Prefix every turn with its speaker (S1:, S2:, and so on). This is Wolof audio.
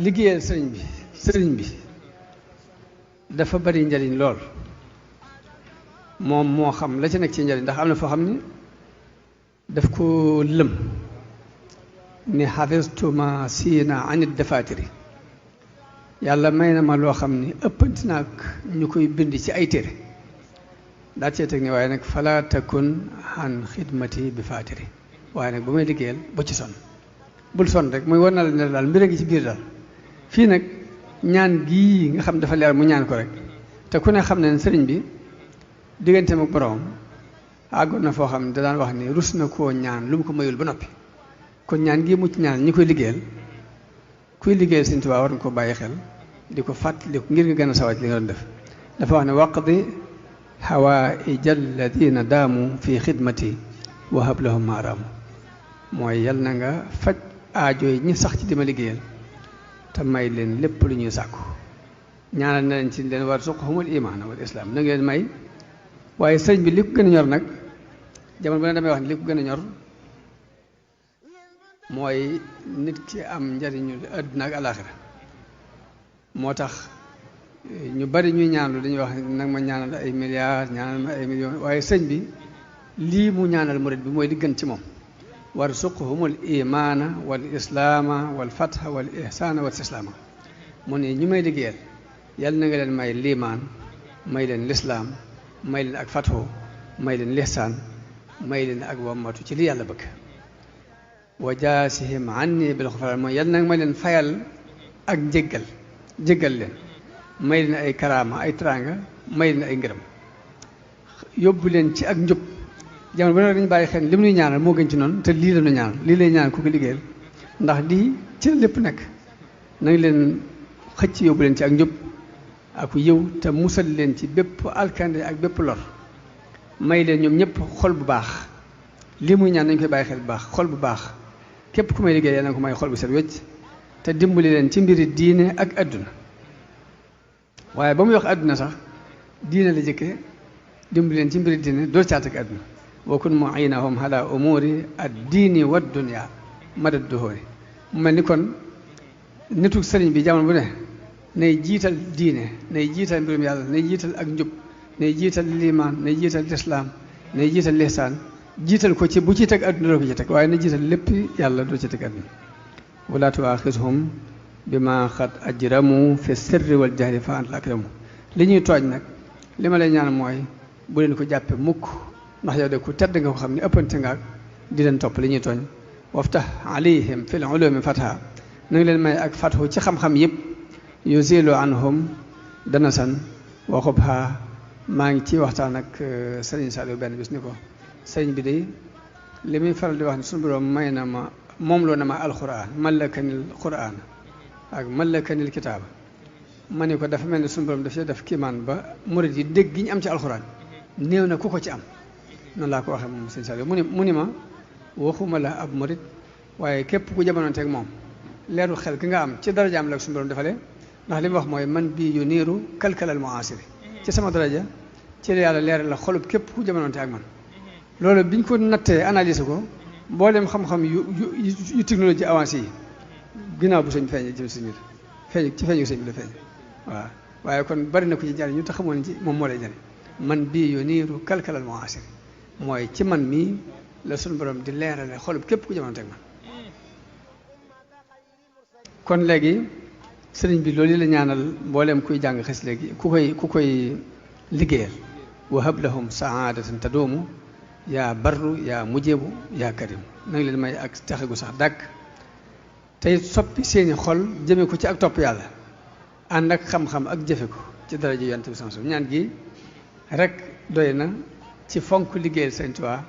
S1: liggéeyal sëriñ bi dafa bari njariñ lool moom moo xam la ci nekk ci njariñ ndax am na foo xam ni daf ko lëm ni xafistu ma siina anit dafatiri yàlla may na ma loo xam ni ëppanti naag ñu koy bind ci ay téere daa cee teg ni waaye nag fala takun an xidmati bi fatiri waaye nag bu may liggéeyal bu ci sonn bul sonn rek muy war na la ne daal mbir a ngi ci biir daal fii nag ñaan gii nga xam dafa leer mu ñaan ko rek te ku ne xam ne sëriñ bi digganteem ak boroom àggoon na foo xam ne da daan wax ni rus na koo ñaan lu mu ko mayul ba noppi kon ñaan gii mu ci ñaan ñi koy liggéeyal kuy liggéeyal Sëriñ Tuubaa war nga ko bàyyi xel di ko fàttaliku ngir nga gën a sawaj li nga doon def dafa wax ne waqdi hawaa'ija alladina daamu fi xidmati wa hab lahum ma raamu mooy yal na nga faj aajo yi ñi sax ci dima liggéeyal te may leen lépp lu ñuy sàkku ñaanal na leen ci leen war suqhumul imaana wal islaam na ngeen may waaye sëriñ bi li ko gën a ñor nag jamono bu ne damay wax ne li ko gën a ñor mooy nit ki am njariñu àdduna ak alaaxira moo tax ñu bari ñuy ñaanlu dañuy wax nag ma ñaanal ay milliards ñaanal ma ay millions waaye sëñ bi lii mu ñaanal murid bi mooy li gën ci moom warzuqhumul imaana wal islaama wal fatha wal ihsaana wal istislaama mu ne ñu may liggéeyal yàlla na nga leen may liimaan may leen lislaam may leen ak fathu may leen lihsaan may leen ak wammatu ci li yàlla bëgg wa jaasihim anni bil xufraan mooy yàlla nag may leen fayal ak jéggal leen may leen ay karaama ay teraanga may leen ay ngërëm yóbbu leen ci ak njub jamono bu ne dañu bàyyi xel li mu nuy ñaanal moo gën ci noonu te lii la ñu ñaanal lii lay ñaan ku ko liggéeyal ndax lii ci lépp nekk nañ leen xëcc yóbbu leen ci ak njub ak yiw te musal leen ci bépp alkande ak bépp lor may leen ñoom ñëpp xol bu baax lii muy ñaan nañ koy bàyyi xel bu baax xol bu baax képp ku may liggéey yal na ko may xol bu set wecc te dimbali leen ci mbiri diine ak adduna waaye ba muy wax adduna sax diine la jëkke dimbali leen ci mbiri diine doo caat ak adduna wa kun mu'inahum ala umuri ad-diini wa dunya madad duhuri mu mel ni kon nitu sëriñ bi jamono bu ne nay jiital diine nay jiital mbirum yàlla nay jiital ak njub nay jiital liimaan nay jiital lislaam nay jiital lihsaan jiital ko ci bu ci teg adduna doo ko ci teg waaye na jiital lépp yàlla doo ci teg adduna wala tuaxishum bima xad ajramu fi sirri wal jahri fa anta akramu li ñuy tooñ nag li ma lay ñaan mooy bu leen ko jàppe mukk ndax yow de ku tedd nga ko xam ne ëppante nga ak di leen topp li ñuy tooñ waftah alayhim fil ulumi fatha na nga leen may ak fathu ci xam-xam yëpp yuzilu anhum danasan wa xubha maa ngi ci waxtaan ak sëriñ Saliou benn bis ni ko sëriñ bi de li muy faral di wax ne suñu borom may na ma moom loo na ma alquran mallakanil quran ak mallakanil kitaaba ma ne ko dafa mel ne suñu borom daf def kiimaan ba murid yi dégg gi ñu am ci alquran néew na ku ko ci am noonu laa ko waxee moom sëriñ Saliou mu ni ma waxuma la ab murid waaye képp ku jamonoonte ak moom leeru xel ki nga am ci darajaam la suñu borom defalee ndax li mu wax mooy man bii yu niiru kalkalal muasiri ci sama daraja ci la yàlla leeral la xolub képp ku jamonoonte ak man loolu biñ ko nattee analyser ko mboolem xam-xam yu technologie avancé yi ginnaaw bu sëñ feeñ ci sëñ bi ci feeñu sëñ bi la feeñ waaw waaye kon bari na ko ci jariñ ñu te xamoon ci moom moo lay jariñ man bii yu niiru kalkalal muasiri mooy ci man mii la suñu borom di leerale xolub képp ku jamonoonte ak man kon léegi sëriñ bi loolu la ñaanal mboolem kuy jàng xes léegi ku koy liggéeyal wa hab lahum saadatan taduumu yaa barru yaa mujjebu yaa karim na nga leen may ak texe gu sax dàkk tey soppi seeni xol jëme ko ci ak topp yàlla ànd ak xam-xam ak jëfe ko ci daraja yonent bi sama ñaan gi rek doy na ci fonk liggéeyal Sëriñ Tuubaa